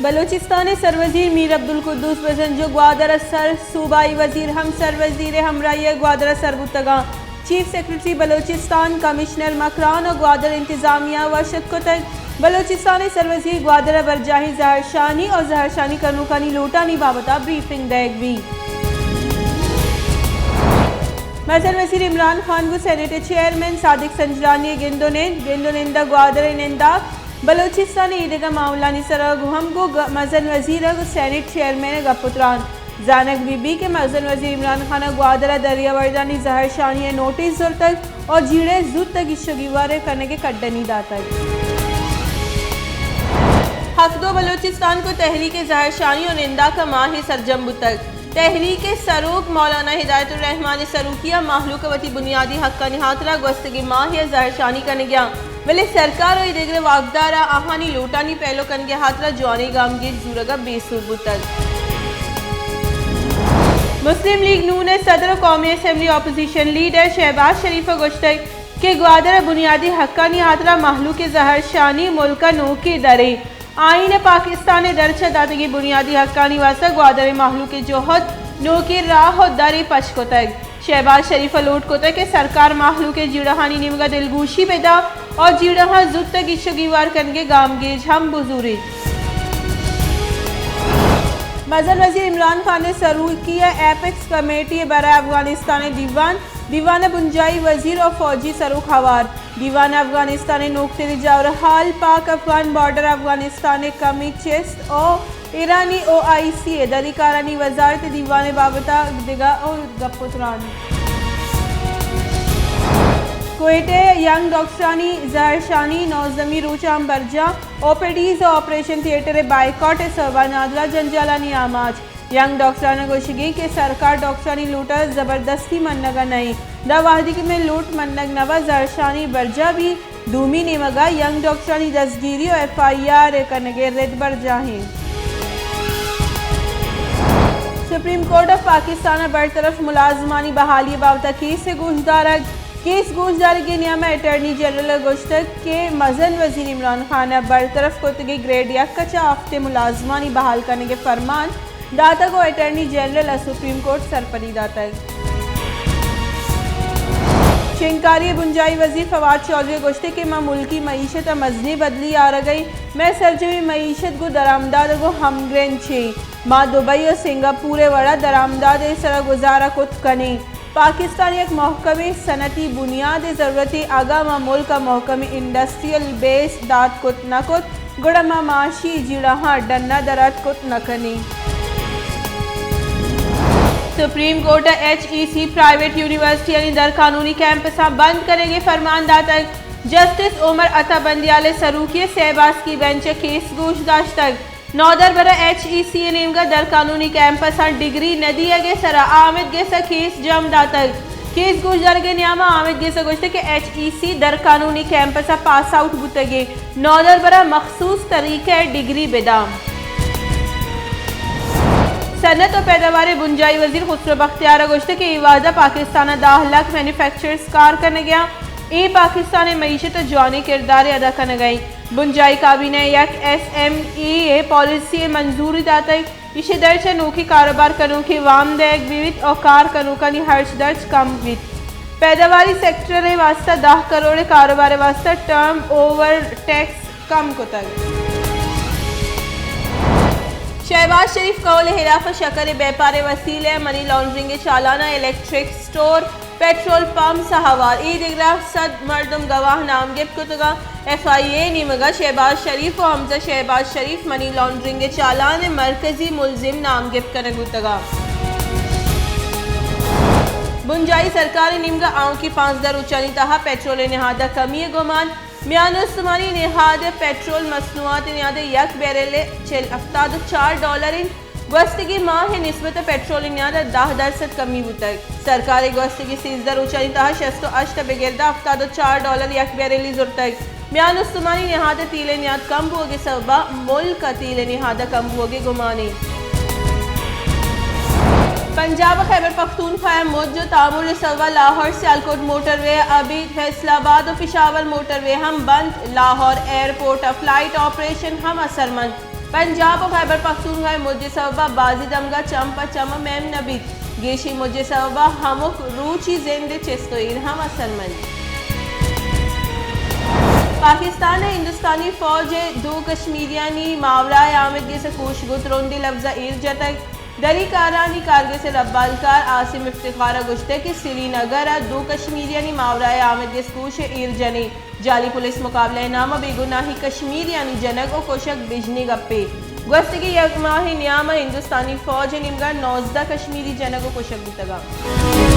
بلوچستان ءِ سروزیر میر عبدالقدوس بزنجو گوادر ءَ سر، صوبائی وزیر ہم سروزیر ءِ ہمراہی ءَ گوادر ءَ سر بوتگ اَنت۔ چیف سیکرٹری بلوچستان، کمشنر مکران ءُ گوادر انتظامیہ ءَ وش اتک کتگ۔ بلوچستان ءِ سروزیر گوادر ءَ برجاہیں زہرشانی ءُ زہرشانی کنوکانی لوٹانی بابت ءَ بریفنگ دئیگ بیت۔ مزن وزیر عمران خان گوں سینیٹ ءِ چیئرمین صادق سنجرانی ءِ گند ءُ نند، گند ءُ نند ءَ گوادر ءِ ننداک، بلوچستان ءِ ایدگہ معاملانی سرا گوں ہم گوں گ-، مزن وزیر ءُ سینیٹ چیئرمین ءَ گپ ءُ تران۔ زانگ بہ بیت کہ مزن وزیر عمران خان ءَ گوادر ءَ دریاوردانی زہرشانی ءِ نوٹس زرتگ ءُ جیڑہ ءِ زوت ءَ گیش ءُ گیوار ءِ کنگ ءِ کڈنی داتگ۔ ہفت دو بلوچستان کو تحریک زہرشانی ءُ ننداک ءِ ماہ سرجم بوتگ۔ تحریک ءِ سروک مولانا ہدایت الرحمان ءِ سروکی ءَ مہلوک ءَ وتی بنیادی حقانی ہاترا گوستگیں ماہ ءَ زہرشانی کنگ ءَ، بلے سرکار ءُ اے دگریں واکدار ءَ آہانی لوٹانی پیلو کنگ ءِ ہاترا جوانیں گامگیج زورگ ءَ بے سوب بوتگ۔ مسلم لیگ نون ءِ صدر ءُ قومی اسمبلی اپوزیشن لیڈر شہباز شریف ءَ گوشتگ کہ گوادر ءِ بنیادی حقانی ہاترا مہلوک ءِ زہرشانی ملک ءَ نوکیں درے آئین پاکستان ءِ درچ ءَ داتگیں بنیادی حقانی واستہ گوادر ءِ مہلوک ءِ جہد نوکیں راہ ءُ درے پچ کتگ۔ شہباز شریف ءَ لوٹ کتگ کہ سرکار مہلوک ءِ جیڑہانی نیمگ ءَ دلگوشی بہ دات ءُ جیڑہاں زوت ءَ گیش ءُ گیوار کنگ ءِ گامگیج ہم بزوریت۔ مزن وزیر عمران خان ءِ سروکی ءَ ایپکس کمیٹی ءِ برائے افغانستان ءِ دیوان، دیوان ءَ بنجاہی وزیر ءُ فوجی سروک ہوار۔ دیوان ءَ افغانستان ءِ نوکتریں جاور حال، پاک افغان بارڈر، افغانستان ءِ کمی چست ءُ ایرانی او آئی سی ءِ دری کارانی وزارت ءِ دیوان ءِ بابت ءَ دگہ ءُ گپ ءُ تران۔ کوئٹہ ءَ ینگ ڈاکٹرانی زہرشانی نوزدہمی روچ ءَ ہم برجاہ، او پی ڈیز ءُ آپریشن تھیٹر ءِ بائیکاٹ ءِ سبب ءَ نادراہ جنجالانی آماچ۔ ینگ ڈاکٹران ءِ گوشگ اِنت کہ سرکار ڈاکٹرانی لوٹ ءَ زبردستی منگ ءَ نہ اِنت۔ داں وہدی کہ مئے لوٹ منگ نہ بنت، زہرشانی برجاہ بیت۔ دومی نیمگ ءَ ینگ ڈاکٹرانی دزگیری ءُ ایف آئی آر ءِ کنگ ءِ رد برجاہ اِنت۔ سپریم کورٹ آف پاکستان ءَ برطرف ملازمانی بحالی ءِ بابت ءَ کیس ءِ گوشدارگ۔ کیس گوشدارگ ءِ نیام ءَ اٹارنی جنرل ءَ گوشتگ کہ مزن وزیر عمران خان ءَ برطرف کتگیں گریڈ یک ءَ چہ ہفتیں ملازمانی بحال کنگ ءِ فرمان داتگ ءُ اٹارنی جنرل ءَ سپریم کورٹ ءَ سرپدی داتگ۔ شنگکاری ءِ بنجاہی وزیر فواد چوہدری ءَ گوشتگ کہ ما ملکی معیشت ءَ مزنیں بدلی آرگ ءَ ایں، مئے سرجمیں معیشت گوں درآمدات ءَ گوں ہمگرنچ ایں۔ ما دبئی ءُ سنگاپور ءِ وڑ ءَ درآمدات ءِ سر ءَ گزارہ کت کن ایں۔ پاکستان ءَ یک مھکمیں صنعتی بنیادے ضرورت اِنت۔ اگاں ما ملک ءَ مھکمیں انڈسٹریل بیس دات کت نہ کت، گڑا ما معاشی جیڑہاں ڈن ءَ در اتک کت نہ کن ایں۔ سپریم کورٹ ءَ ایچ ای سی پرائیویٹ یونیورسٹیانی درقانونی کیمپساں بند کنگ ءِ فرمان داتگ۔ جسٹس عمر عطا بندیال ءِ سروکی ءَ سئے باسکی بینچ ءَ کیس گوش داشتگ۔ نودربر ءَ ایچ ای سی ءِ نیمگ ءَ درقانونی کیمپساں ڈگری نہ دیگ ءِ سر ءَ آمید گس ءَ کیس جم داتگ۔ کیس گوشدارگ ءِ نیام ءَ آمید گس ءَ گوشتگ کہ ایچ ای سی درقانونی کیمپس ءَ پاس آؤٹ بوتگ ءُ نودربر ءَ مخصوص طریقہ ءَ ڈگری بہ داں۔ صنعت ءُ پیداوار ءِ بنجاہی وزیر خسرو بختیار ءَ گوشتگ کہ اے وہد ءَ پاکستان ءَ دہ لکھ مینوفیکچررز کار کنگ ءَ اَنت۔ اے پاکستان ءِ معیشت ءَ جوانیں کردارے ادا کنگ ءَ اِنت۔ بنجاہی کابینہ ءَ یک S M E A policy ءِ منظوری داتگ۔ ایشی ءِ درچ ءَ نوکیں کاروبار کنوکاں وام دئیگ بہ بیت ءُ کار کنوکانی ہرچ درچ کم بیت۔ پیداواری سیکٹر ءِ واستہ دہ کروڑ ءِ کاروبار ءِ واستہ ٹرن اوور ٹیکس کم کتگ۔ شہباز شریف قول ءِ ہلاف ءَ شکر ءِ بیپار ءِ وسیلہ ءَ منی لانڈرنگ ءِ چالان ءَ الیکٹرک اسٹور، پٹرول پمپس ءَ ہوار۔ اے دگرا صد مردم گواہ نام گپت کتگ اَنت۔ ایف آئی اے ءِ نیمگ ءَ شہباز شریف ءُ حمزہ شہباز شریف منی لانڈرنگ ءِ چالان ءِ مرکزی ملزم نام گپت کنگ بوتگ اَنت۔ بنجاہی سرکار ءِ نیمگ ءَ آؤکیں پانزدہ روچانی تہا پٹرول ءِ نہاد ءَ کمی ءِ گمان۔ میان استمانی نہاد ءَ پٹرول مصنوعات ءِ نہاد ءَ یک بیرل ءَ چل، ہفتاد ءُ چار ڈالر اِنت۔ گوستگیں ماہ ءِ نسبت ءَ پٹرول ءِ نہاد ءَ دہ درسد کمی بوتگ۔ سرکار ءَ گوستگیں سیزدہ روچانی تہا شست ءُ ہشت ءَ بگر داں ہفتاد ءُ چار ڈالر یک بیرلی زرتگ۔ میان استمانی نہاد ءَ تیل ءِ نہاد کم بوگ ءِ سبب ءَ ملک ءَ تیل ءِ نہاد ءَ کم بوگ ءِ گمان اِنت۔ پنجاب ءِ خیبر پختونخوا ءَ مچ ءُ تامر ءِ سبب ءَ لاہور سیالکوٹ موٹر وے ءَ ابید، فیصل آباد ءُ پشاور موٹر وے ہم بند، لاہور ایئرپورٹ ءَ فلائٹ آپریشن ہم اثرمند۔ پنجاب و خیبر پختونخوا ء مج ء سبب ء بازیں دمگاں چم پہ چم ء میم نہ بیت، گیشیں مج ء سبب ء ہمک روچی زند ء چست و ایر ہم اثرمند۔ پاکستان ء ہندوستانی فوج ء دو کشمیریانی ماورا ء آمدگس ء کوشگ و ترندیں لبز ء ایر جتگ۔ دری کارانی کارگس ء ربالکار عاصم افتخار ء گوشتگ کہ سری نگر ء دو کشمیریانی ماورا ء آمدگس کوش ء ایر جنیں۔ جعلی پولیس مقابلہ ء نام ء بے گناہیں کشمیریانی جنگ و کشگ بژنیں گپے۔ گوستگیں یک ماہ ء نیام ء ہندوستانی فوج ء نیمگ ء نوزدہ کشمیری جنگ و کشگ بوتگ انت۔